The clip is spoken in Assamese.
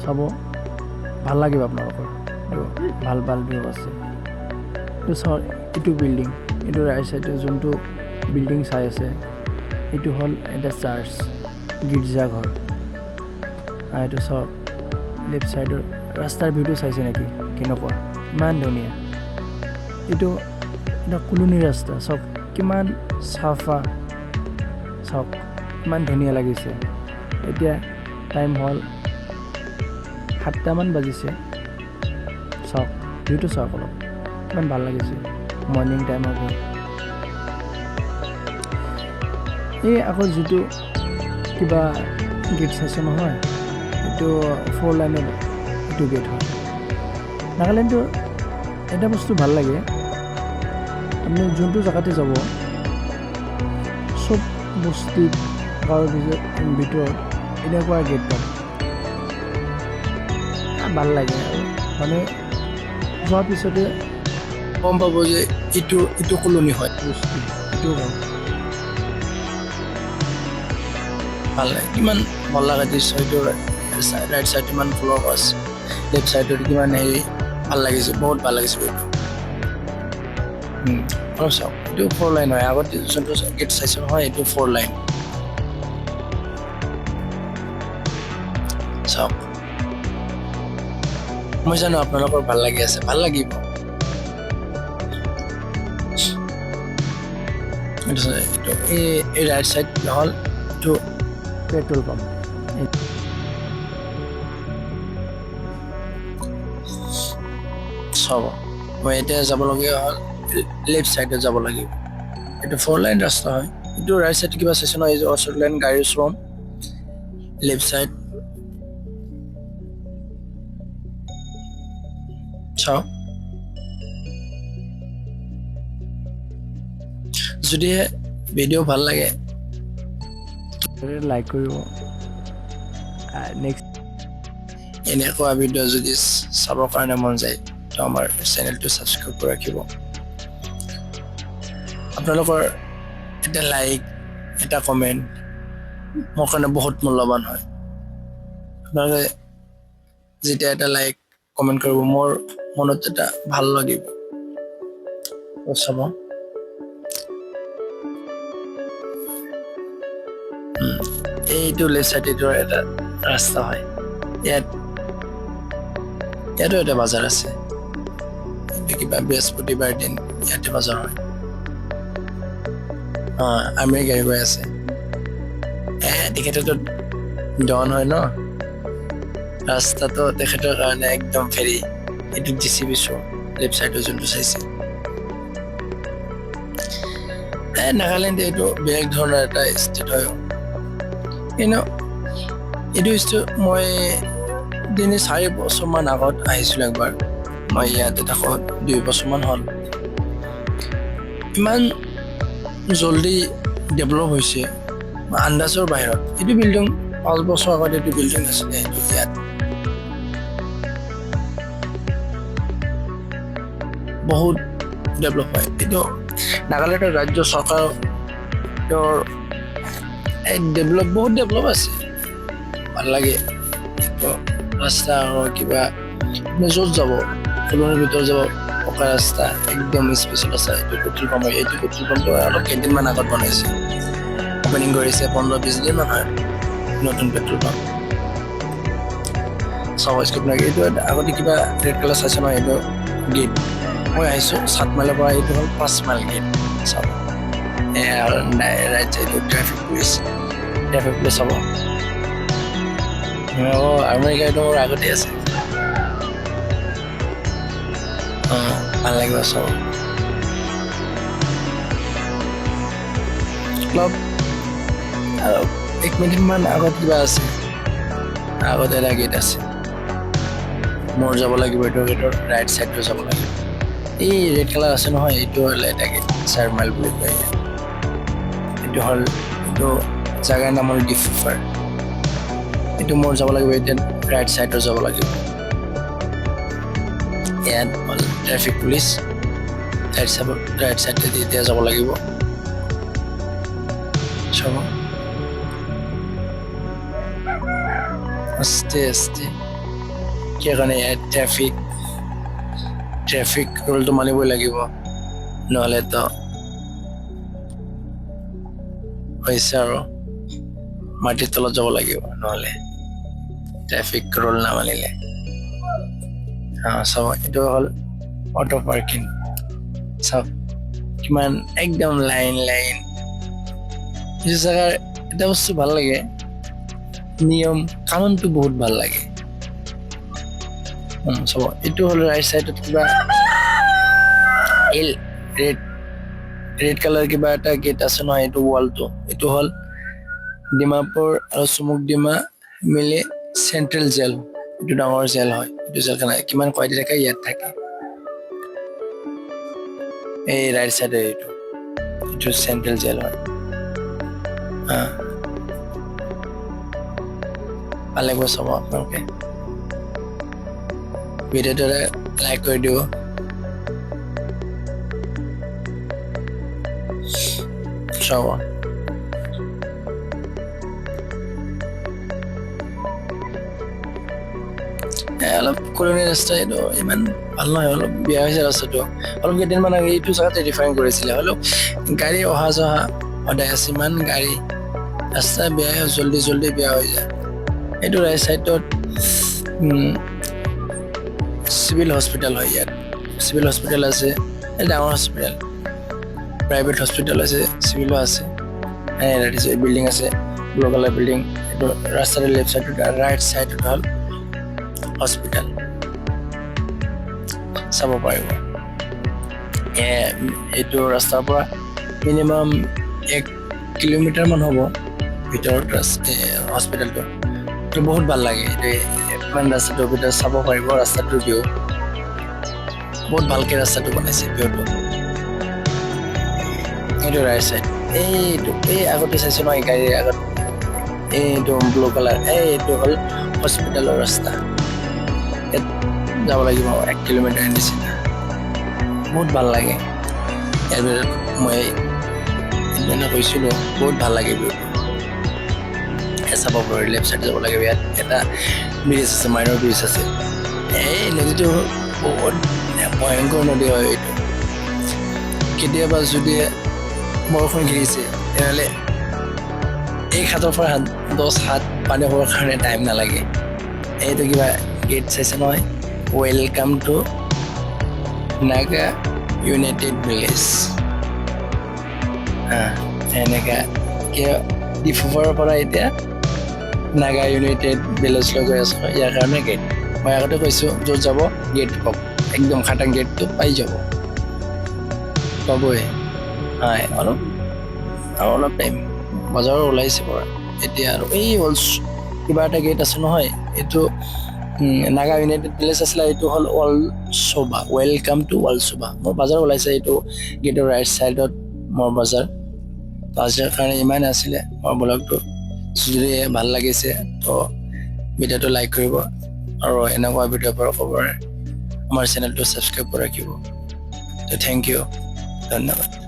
চাব ভাল লাগিব আপোনালোকৰ, ভাল ভাল ভিউ আছে। এইটো চাওক, এইটো বিল্ডিং, এইটো ৰাইট চাইডে যোনটো বিল্ডিং চাই আছে এইটো হ'ল এটা চাৰ্চ, গীৰ্জাঘৰ। আৰু এইটো চাওক লেফ্ট চাইডৰ ৰাস্তাৰ ভিউটো চাইছে নেকি কেনেকুৱা, ইমান ধুনীয়া। এইটো এটা কলোনী ৰাস্তা, চাওক কিমান চাফা, চাওক ইমান ধুনীয়া লাগিছে। এতিয়া টাইম হ'ল 7টামান বাজিছে। চাওক ভিউটো চাওক অলপ, কিমান ভাল লাগিছে মৰ্ণিং টাইমৰ ভিউ। এই আকৌ যিটো কিবা গেট চাইছে নহয়, এইটো 4 লাইনৰ এইটো গেট হয়। নাগালেণ্ডৰ এটা বস্তু ভাল লাগে, আপুনি যোনটো জেগাতে যাব চব বস্তিত গাঁৱৰ ভিতৰত এনেকুৱা গেট পাব, ভাল লাগে। আৰু মানে যোৱাৰ পিছতে গম পাব যে এইটো এইটো কলনি হয়, বস্তি এইটো গাঁও। ভাল লাগে, কিমান ভাল লগা দৃশ্য। এইটো ৰাইট চাইড ইমান ফুলৰ গছ, লেফ্ট চাইডত কিমান হেৰি, ভাল লাগিছে, বহুত ভাল লাগিছে এইটো। অলপ চাওক, এইটো 4 লাইন হয়। আগত যোনটো গেট চাইছে নহয়, এইটো 4 লাইন। চাওক, মই জানো আপোনালোকৰ ভাল লাগি আছে, ভাল লাগিব। এই ৰাইট চাইড হ'ল এইটো পেট্ৰল পাম্প। চাব, মই এতিয়া যাবলগীয়া হ'ল লেফ্ট চাইডত যাব লাগিব। এইটো 4 লাইন ৰাস্তা হয়। এইটো ৰাইট চাইড কিবা চাইছে নহয়, এই অশোক লাইন গাড়ীৰ শ্ব'ৰুম, লেফ্ট চাইড চাওক। যদিহে ভিডিঅ' ভাল লাগে লাইক কৰিব। নেক্সট এনেকুৱা ভিডিঅ' যদি চাবৰ কাৰণে মন যায় তো আমাৰ চেনেলটো ছাবস্ক্ৰাইব কৰি ৰাখিব। আপোনালোকৰ এটা লাইক, এটা কমেণ্ট মোৰ কাৰণে বহুত মূল্যৱান হয়। আপোনালোকে যেতিয়া এটা লাইক কমেণ্ট কৰিব, মোৰ মনত এটা ভাল লাগিব। চাব, এইটো লেফ্ট চাইড এইটো এটা ৰাস্তা হয়। ইয়াতো এটা বাজাৰ আছে, কিবা বৃহস্পতিবাৰ দিন ইয়াতে বাজাৰ হয়। আৰ্মীৰ গাড়ী গৈ আছে। তেখেতেতো ডন হয় ন, ৰাস্তাটো তেখেতৰ কাৰণে একদম ফেৰী। এইটো G C B show left চাইডৰ যোনটো চাইছে। নাগালেণ্ড এইটো বেলেগ ধৰণৰ এটা ষ্টেট হয়। কিন্তু এইটো ষ্টেট মই 3-4 বছৰমান আগত আহিছিলোঁ একবাৰ। মই ইয়াতে থাকোঁ 2 বছৰমান হ'ল। ইমান জল্দি ডেভেলপ হৈছে আন্দাজৰ বাহিৰত। এইটো বিল্ডিং 5 বছৰ আগত এইটো বিল্ডিং নাছিলে, সেইটো ইয়াত বহুত ডেভেলপ হয়। এইটো নাগালেণ্ডৰ ৰাজ্য চৰকাৰৰ ডেভেলপ, বহুত ডেভেলপ আছে, ভাল লাগে। ৰাস্তা আৰু কিবা আপুনি য'ত যাব, কলনিৰ ভিতৰত যাব, পকা ৰাস্তা একদম স্পেচিয়েল আছে। এইটো পেট্ৰল পাম্প হয়, এইটো পেট্ৰল পাম্পটো অলপ কেইদিনমান আগত বনাইছে, অপেনিং কৰিছে 15-20 দিনমান হয়, নতুন পেট্ৰল পাম্প। চাব স্কিপ লাগে। এইটো আগতে কিবা ৰেড কালাৰ চাইছে নহয়, এইটো গেট। মই আহিছোঁ 7 মাইলৰ পৰা, এইটো হ'ল 5 মাইল গেট। চাব ৰাইট চাইডত ট্ৰেফিক পুলিচ, ট্ৰেফিক পুলিচ চাব। আৰ্মীৰ গাড়ীটো মোৰ আগতে আছে। ভাল লাগিব চাব। অলপ 1 মিনিটমান আগত কিবা আছে, আগত এটা গেট আছে। মোৰ যাব লাগিব এইটো গেটৰ ৰাইট চাইডটো যাব লাগিব। এই ৰেড কালাৰ আছে নহয়, এইটো হ'ল এটা গেট, 4 মাইল বুলি কয়। এইটো হ'ল, এইটো জাগাৰ নাম হ'ল ডিফুফাৰ। এইটো মোৰ যাব লাগিব এতিয়া ৰাইট চাইডত যাব লাগিব। ইয়াত হ'ল ট্ৰেফিক পুলিচ, ৰাইট চাইডত এতিয়া যাব লাগিব। চাব আস্তে আস্তে। কি কাৰণে ইয়াত ট্ৰেফিক ট্ৰেফিক ৰুলটো মানিবই লাগিব, নহ'লেতো হৈছে আৰু মাটিৰ তলত যাব লাগিব নহ'লে ট্ৰেফিক ৰুল নামানিলে। চাব, এইটো হ'ল অটো পাৰ্কিং। চাওক কিমান একদম লাইন লাইন। কিছু জেগাৰ এটা বস্তু ভাল লাগে, নিয়ম কানুনটো বহুত ভাল লাগে। চাব, এইটো হ'ল ৰাইট চাইডত কিবা এল ৰেড ৰেড কালাৰ কিবা এটা গেট আছে নহয়, এইটো ৱালটো, এইটো হ'ল ডিমাপুৰ আৰু চুমুকডিমা মিলি চেন্ট্ৰেল জেল। এইটো ডাঙৰ জেল হয়। এইটো জেলখানা কিমান কয়দী থাকে ইয়াত থাকে। এই ৰাইট চাইডে এইটো এইটো চেন্ট্ৰেল জেল হয়। ভাল লাগিব চাব আপোনালোকে। ভিডিঅ'টো লাইক কৰি দিব। চাব, অলপ কলনী ৰাস্তা, এইটো ইমান ভাল নহয়, অলপ বেয়া হৈছে ৰাস্তাটো। অলপ কেইদিনমান আগে এইটো জেগাতে ৰিফাইন কৰিছিলে, হ'লেও গাড়ী অহা যোৱা সদায় আছে, ইমান গাড়ী, ৰাস্তা বেয়া, জল্দি জল্দি বেয়া হৈ যায়। এইটো ৰাইট চাইডত চিভিল হস্পিটেল হয়। ইয়াত চিভিল হস্পিটেল আছে, এই ডাঙৰ হস্পিটেল, প্ৰাইভেট হস্পিটেল আছে, চিভিলো আছে। বিল্ডিং আছে, ব্লু কালাৰ বিল্ডিং। এইটো ৰাস্তাৰ লেফ্ট চাইডত, ৰাইট চাইডত হ'ল হস্পিটেল, চাব পাৰিব। এইটো ৰাস্তাৰ পৰা মিনিমাম 1 কিলোমিটাৰ মান হ'ব ভিতৰত হস্পিটেলটো। এইটো বহুত ভাল লাগে। এইটো ইমান ৰাস্তাটোৰ ভিতৰত চাব পাৰিব, ৰাস্তাটোৰ ভিউ বহুত ভালকে ৰাস্তাটো বনাইছে, ভিউটো। এইটো ৰাইট চাইড, এইটো এই আগতে চাইছো নহয় গাড়ীৰ আগত, এইটো ব্লু কালাৰ, এইটো হ'ল হস্পিটেলৰ ৰাস্তা। ইয়াত যাব লাগিব 1 কিলোমিটাৰ নিচিনা। বহুত ভাল লাগে ইয়াৰ ভিতৰত। মই সিদিনা গৈছিলোঁ, বহুত ভাল লাগে ভিউটো চাব পাৰি। লেফ্ট চাইডে যাব লাগিব। ইয়াত এটা ব্ৰিজ আছে, মাইনৰ ব্ৰিজ আছে। এই নদীটো বহুত ভয়ংকৰ নদী হয় এইটো। কেতিয়াবা যদি বৰষুণ ঘিৰিছে, তেনেহ'লে এক হাতৰ পৰা হাত 10 হাত পানী হ'বৰ কাৰণে টাইম নালাগে। এইটো কিবা গেট চাইছে নহয়, Welcome to Naga United Village। এনেকা কিয় ডিফুৰ পৰা এতিয়া নাগা ইউনাইটেড ভিলেজলৈ গৈ আছোঁ, ইয়াৰ কাৰণে গেট। মই আগতে কৈছোঁ, য'ত যাব গেট কওক, একদম খাটাং গেটটো পাই যাব, পাবই। হয়, অলপ আৰু অলপ টাইম বজাৰৰ ওলাইছে পৰা এতিয়া। আৰু এই হ'ল কিবা এটা গেট আছে নহয়, এইটো নাগা ইউনাইটেড ভিলেজ আছিলে, এইটো হ'ল অল চোবা, welcome to all চোবা। মোৰ বজাৰ ওলাইছে এইটো গেটৰ ৰাইট চাইডত মোৰ বজাৰ। তো আজিৰ কাৰণে ইমান আছিলে মোৰ ব্লগটো। যদি ভাল লাগিছে তো ভিডিঅ'টো লাইক কৰিব আৰু এনেকুৱা ভিডিঅ' পৰা খবৰ আমাৰ চেনেলটো ছাবস্ক্ৰাইব কৰি ৰাখিব। তো thank U, ধন্যবাদ।